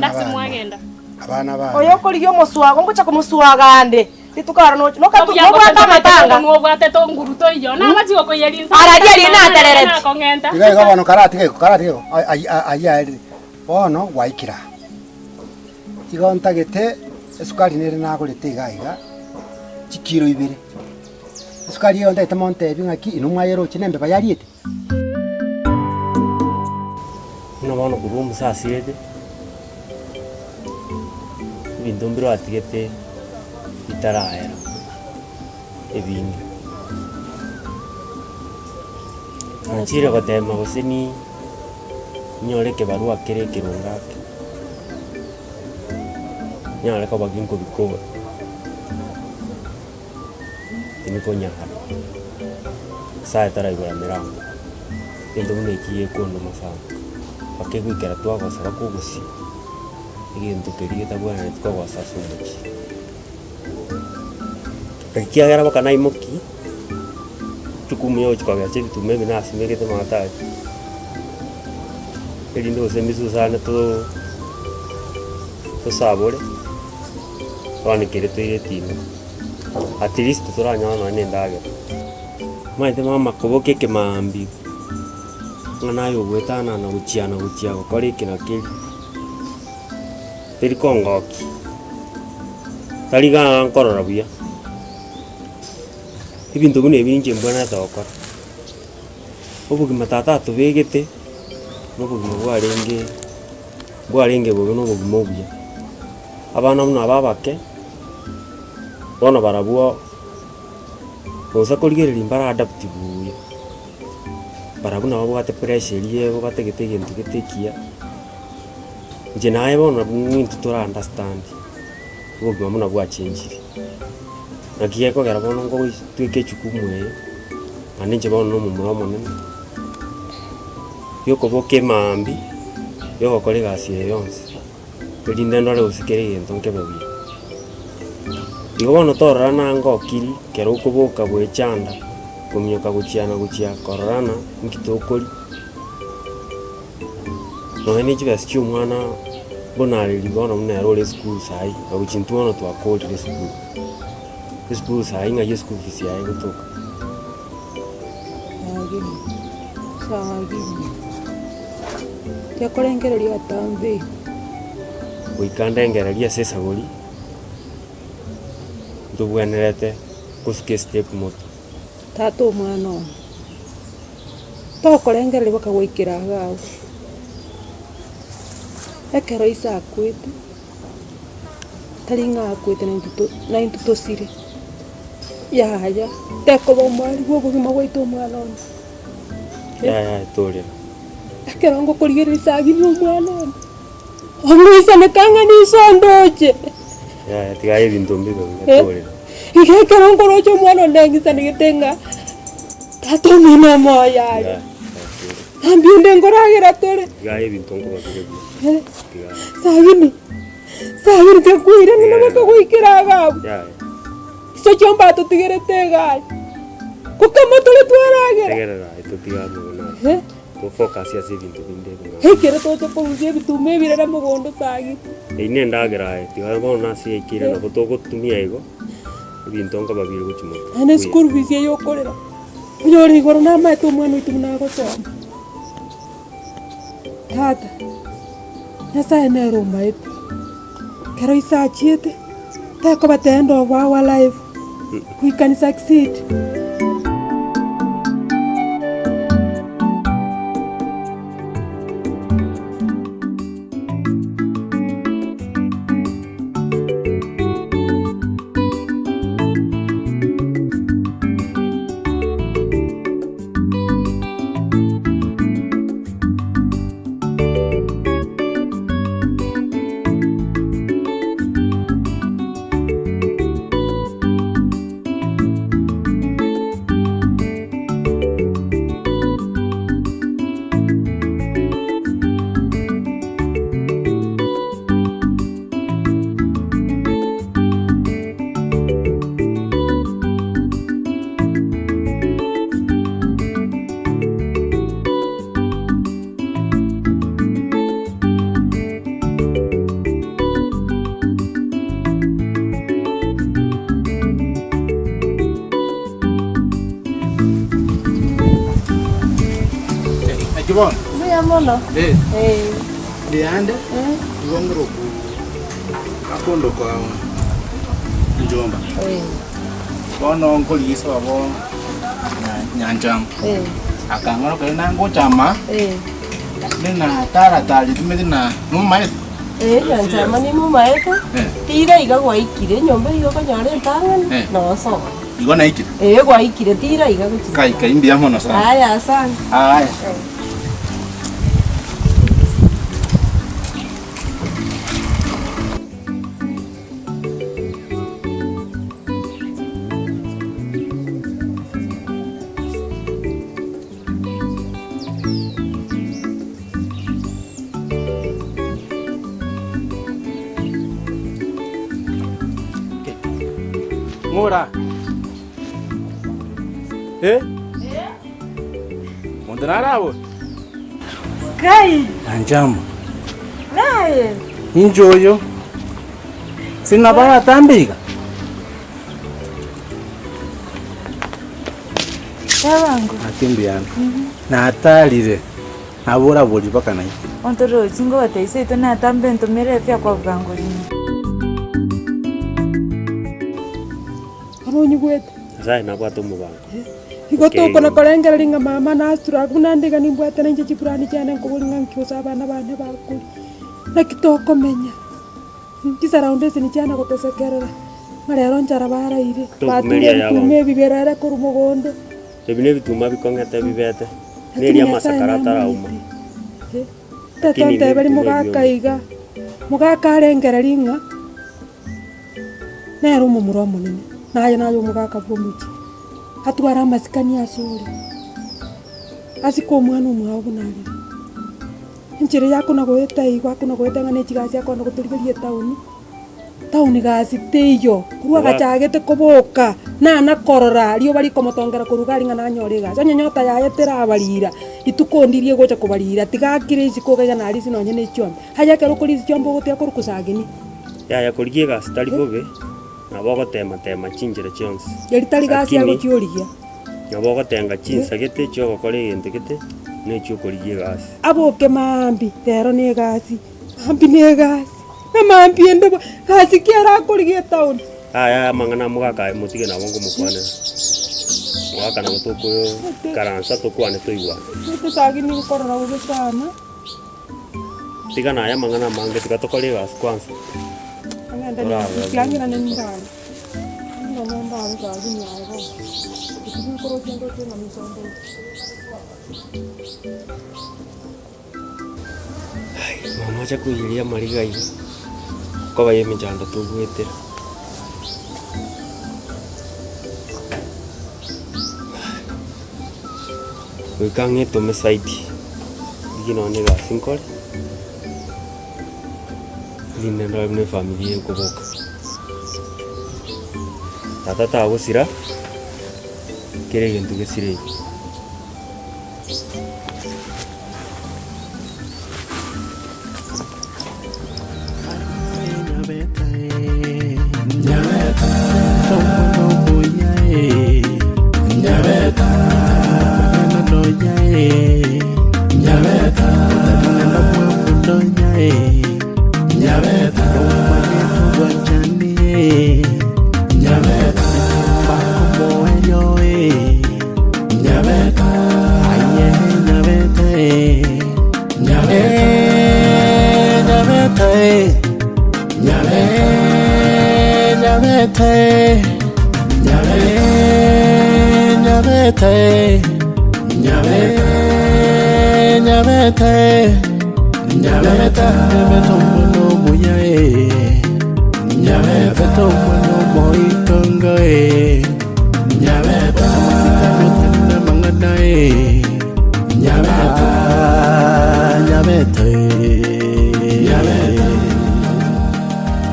Genda ase mwagenda. Abana bane. Oyo okorigia omoswago ngocha komoswaga ande, rituko aro noche nokatu nobwate amatanga. Nobwate tonguru toiyo, namachi gokoiyeria inse. Araria riria naterereti. Nakong'enta. Iga igo bono karatiga igo, karatiga igo, ayio aerire. Bono gwaikire aa. Igo ntagete esukari nere nagorete iga iga, chikiro ibere. Esukari eye ntagete montebi ng'aki inwe mwayeroche na embeba yariete. Buna bono korwa omosasirete, ebinto mbire atigete bitarahera ebinge. Nachire gotema gose ni nyore ekebarua kere ekeronge ake, nyare koba ginkobikora, tindikonyara, Nyasaye taraigora merango, egento buna eki gekondoma sana, mpaka egoikera twagosa bakogosia, egento keria getabwenereti kogosa ase omochie. Ekiagera boka naimoki, jukumu ya ogochia kogecha ebituma ebi nasimegete amato ayio, erinde gose mbisusane too tosabore, twanekere toire etinga, at least toranyore nonye na endagera. Omanyete mama koboka ekemaambia, ng'a naye ogoetanana gochia na gochia gokora eke na keria. Teri kongokia, tari igaa nkorora buya, ebinto buna ebi inche mbwenerete gokora. Obogima tata atobegete, na obogima bwarenge bwarenge bobe na obogima obuya. Abana buna aba abake, bono barabwo, gose korigereria mbara adapt buya. Barabwo nabo babwate pressure eria ebo batagete egento gete ekiya, inche naye bono nabwo ng'intwe tora understand, obogima buna bwachenchire. Naki gekogera bono nkogotweka echukumu eye, naende inche bono na omomura omonene, giokoboka emambia, giogokora egasi eye yonsi, erinde ndore gose kera egento nkebe buya. Igo bono torora nange okiri, ekero okoboka goechanda, kominyoka gochia na gochia kororana nki tokoria, nonye ne chibesa chia omwana buna areri bono buna ere ore esukuru saii, na gochia intwe bono twakorire esukuru, esukuru saii ng'ai eschool fees yaye egotoka. Sagini, sagini, tiakorengereria atambe. Goika ndengererie ase esaguri, ntobwenerete gosuka estep moto. Tata omwana one, tokorengereria mpaka goikera iga abwo. Ekero ise akwete, tari ng'a akwete naintwe to naintwe tosire, yaya, tekoba omwari bwa obogima bwaito omwana one. Yaya torera. Ekero ngokorigereria isagini omwana one, ong'isaneka ng'a niso ndoche. Yaya tiga aye ebinto mbibe buya torera. Iga ekero nkoroche omwana one neng'isanegete ng'a tata omino omoyo aye. Yaya Mambia onde nkoragera tore. Tiga aye ebinto nkobabire buya. Tiga aye. Sagini, sagini tekoirana nabo togoikera iga abwo. Yaya. Iso chiomba atotigerete iga aye. Gokama tore twaragera. Tegerera aye totige amang'ana aya. To focus ase ebinto binde ebing'ao. Ekero tocha korusia ebituma ebirere mogondo sagini. Eyio nendagera aye, tiga bono ase yaikire nabo togotumia igo, ebinto nkoba bire gochia motwe. Naende eschool fees eye okorera, onyore igoro namaete omwana oito buna agosoma. Tata, Nyasaye nere omaete, ekero ise achiete, takoba the end of our life, we can succeed. Naki bono? Mbuya mono. Eh. Eh. Mbuya ande, igo ngoroku akondoka Njomba. Eh. Bono nkorigia sobo Nyanchama. Eh. Akang'ora okare nangochama, Eh. nina taratari tumeti na nomaete. Eh, Nyanchama nimomaete. Eh. Tira iga gwaikire enyomba iga okonyora entang'ani Eh. nosoa. Igo naikire. Eh, gwaikire tira iga gochia. Kai kai mbuya mono sana. Aya, asante. Aya. Ng'ora. Eh? Monto nare abwo? Kai! Anchama. Naye! Inche oyo. Sing'aba atambe iga. Ebango. Gaki mbuya ande. Natarire, nabora-bori mpaka naikire. Ontorochi ngobatebia seito natambe ntomere efia kwa bwango rimo. Bono onyigwete. Nyasaye nabwate omobango. Igo tokona korengereria ng'a mama nasure abwo naende iga nimbwate nainche chipurani chiane nkoboria ng'a nki gose abana bane bakori. Naki tokomenya, chisaraunda esi nichiana gotosekerera, ng'a rero nchara baraire, Tokumeria bature yabo. ebituma ebi birere korwa mogondo. Ebi nebituma bikong'ete bibete. Lakini Neria Nyasaye amasakara atarauma. namanyete. Eh, Tata Lakini onteberi ebinto mogaka nebiomo. iga, mogaka arengereria ng'a nere omomura omonene, naye naye omogaka bwa omochie, atware amasikani asore, asike omwana omwabo buna arere. Enchera eye akona goeta igo akona goeta ng'a ne chigasi akona gotorigeria etown, town gasi teiyo, korwa agachagete koboka, nana korora rioba rikomotongera korwa iga aria ng'a nanyore egasi, onye nyota yaye terabarira, rituko ndiria egocha kobarira, tiga akire isiko iga iga narisia nonye na echiombe. Aye ekero okorisia chiombe ogotiga korwa kosagini. Yaya korigia egasi tari bobe, nabo ogotema tema chinchera chionsi. Eri tari gasi Lakini agochia origia. Nabo ogotenga chinsa gete chi'ogokora egento gete, na echi'okorigia egasi. Aboke maambia, rero negasi, maambia negasi, na maambia ende bo, gasi ki ere akorigia etown? Aya amang'ana mogaka aye motige nabo ngomokwanera. Mogaka nabo tokoikaransa tokwane toigwane. Etesagini nkorora bobe sana. Tiga naye amang'ana amange tiga tokore egasi kwanza. Ang'ende Torarora tiang'irane ndare. Ng'irane ndare sagini aye bono. Ekio nkoroche ndoche ng'a ninsombe. Mama acha koiyeria amariga iga, koba ya emechando togoetera. Goika ang'e etome zaidi, rigia nonye na egasi nkore, erinde ndore buna efamiri ekoboka. Tata tagosira, kera egento gesire iga.